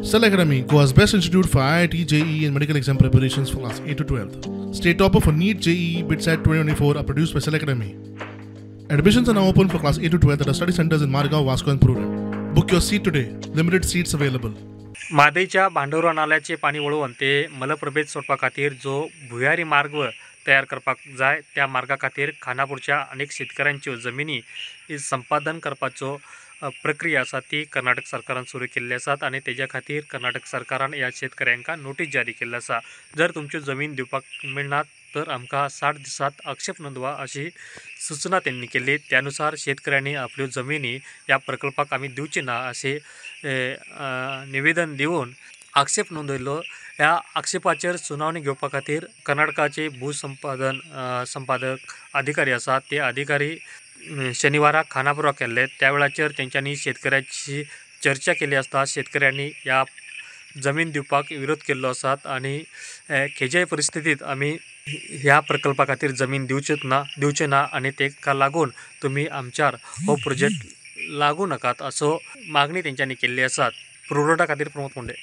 Cell Academy, Goa's best institute for IIT, JEE, and medical exam preparations for class 8 to 12. State topper for NEET, JEE, BITSAT 2024 are produced by Cell Academy. Admissions are now open for class 8 to 12 at our study centers in Margao, Vasco, and Purulem. Book your seat today. Limited seats available. म्हादयच्या भांडवरा नाल्याचें पाणी वळोवन ते मलप्रभेद सोडपा खातीर जो भुंयारी मार्ग तयार करपाक जाय त्या मार्गा खातीर खानापूरच्या अनेक शेतकऱ्यांच्यो जमिनी संपादन करपाचो प्रक्रिया आसा ती कर्नाटक सरकारान सुरू केल्ली आसात आनी तेज्या खातीर कर्नाटक सरकारान ह्या शेतकऱ्यांक नोटीस जारी केल्ली आसा. जर तुमच्यो जमीन दिवपाक मेळना तर आमकां 60 दिसांत आक्षेप नोंदवा अशी सूचना त्यांनी केली. त्यानुसार शेतकऱ्यांनी आपल्यो जमिनी ह्या प्रकल्पाक आमी दिवचे ना अशें निवेदन दिवन आक्षेप नोंदयलो. ह्या आक्षेपाचेर सुनावणी घेवपा खातीर कर्नाटकाचे भूसंपादन संपादक अधिकारी आसात ते अधिकारी शनिवाराक खानापुराक केल्ले. त्या वेळाचेर तेंच्यांनी शेतकऱ्यांची चर्चा केली आसता शेतकऱ्यांनी ह्या जमीन दिवपाक विरोध केल्लो आसात आनी खंयच्याय परिस्थितींत आमी ह्या प्रकल्पा खातीर जमीन दिवचे ना आनी ताका लागून तुमी आमच्यार हो प्रोजेक्ट लागू नाकात असो मागणी तेंच्यांनी केल्ली आसात. पुरवठा खातीर प्रमोद मुंडे.